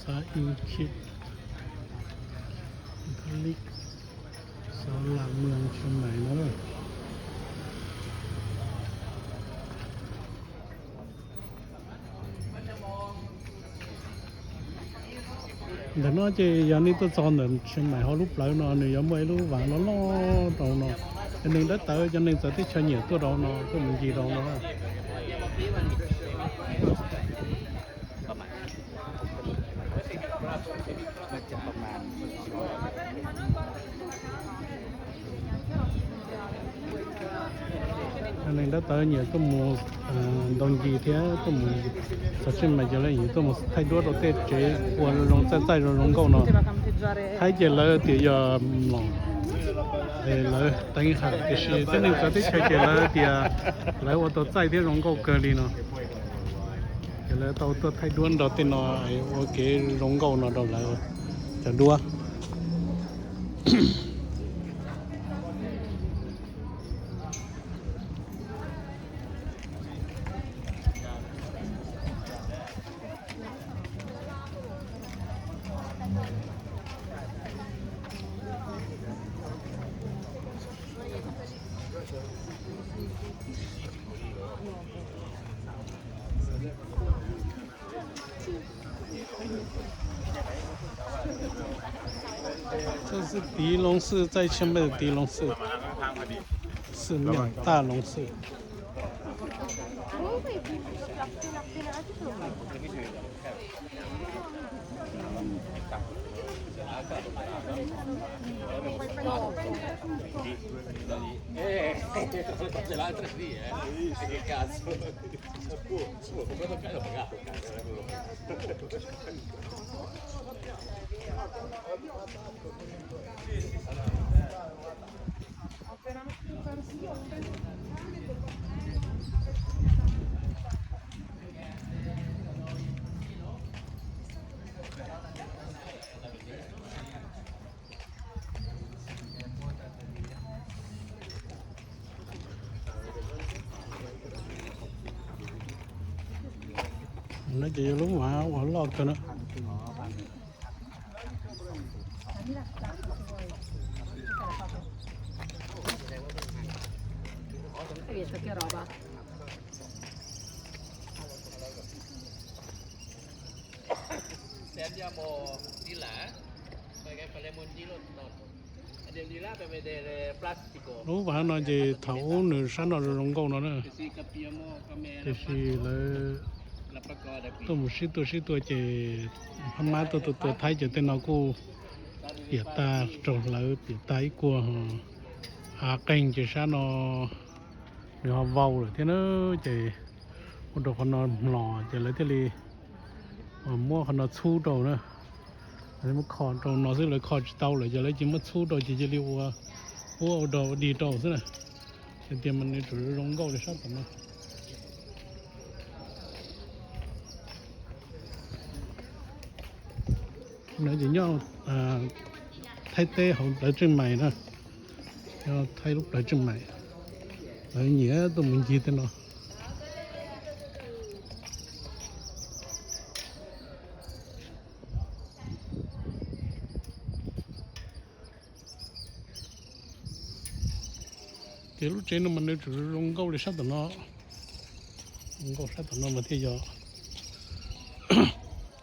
Pab ib chib li xav lam mws Tshiab Maiv no. Ntawm no ces yog nej tuaj txog ntawm Tshiab Maiv hauv lub plawv no nws yuav muaj ib lub vas loj loj rau no, cov neeg dawb tawv cov neeg txawv teb chaws nyiam tuaj rau no tuaj mus ncig rau no. Neeg dawb tawv nyiam tuaj mus ntaus ncig thiab tuaj mus txog Tshiab Maiv ces lawv nyiam tuaj mus thaij duab rau tej tsev ua zoo zoo txaij txaij zoo zoo nkauj no. Thaib ces lawv tias yog mlom, lawv teev hawm tiam sis tej neeg txawv teb chaws ces lawv tias lawv ua tau txaij thiab zoo nkauj kawg li no. Ces lawv tau tuaj thaij duab nrog tej no ua kev zoo nkauj no rau lawv cov duab. Tiv loo xwm, txaij Tshiab Maiv tiv loo xwm, xwm nyam taj loo xwm. No ces yog lub vas uas loj kawg na. Lub vas no ces thaum ub nws sab no zoo zoo nkauj no na, tiam sis lawv tuaj mus sib tuaj sib tuaj ces phab mab tuaj tua tua thaib ces tej no kuj piam tag, raug hlawv piam tag ib kuag. Av qeeg ces sab no nws ho vau lawm thiab na, ces ua rau qhov no mlos ces lawv thiaj li muab qhov no txhub rau na. Muab kho rau no xwb lawv kho tsis tau lawm ces lawv cia muab txhub rau ces cia li ua puab ua rau ua dig rau xwb na. Hais tias mas nws tseem zoo nkauj li sab tom no. No ces nyob Thaib teb hauv plawv Tsheej Maim na, nyob Thaib lub plawv Tsheej Maim, lawv nyiam tuaj mus ncig tej no. Ces lub tsev no mas nws tseem zoo nkauj li sab tom no, zoo nkauj sab tom no mas thiaj yog.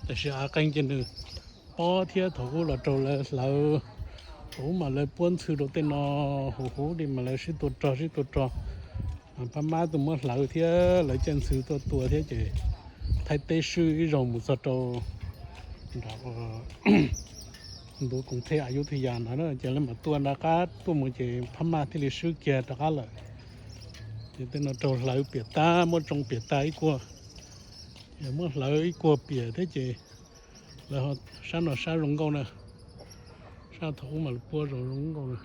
Tiam sis av qeeg ces nws pob thiab thaum ub los raug lawv hlawv, thaum ub mas lawv puab ntxhw rau tej no huv huv li mas lawv sib tua rog sib tua rog, phab mab tuaj muab hlawv thiab lawv caij ntxhw tuaj tua thiab ces Thaib teb swb ib zaug mus txog rau nram ntu koom thej Ayutthaya ntawd na ces lawv mam tua nram qab tuaj mus ces phab mab thiaj li swb kiag rov qab lawm. Ces tej no raug hlawv piam tag, muab tsoo piam tag ib kuag, muab hlawv ib kuag piam thiab ces lawv sab no sab zoo nkauj na, sab thaum ub mas lawv puab zoo zoo nkauj na.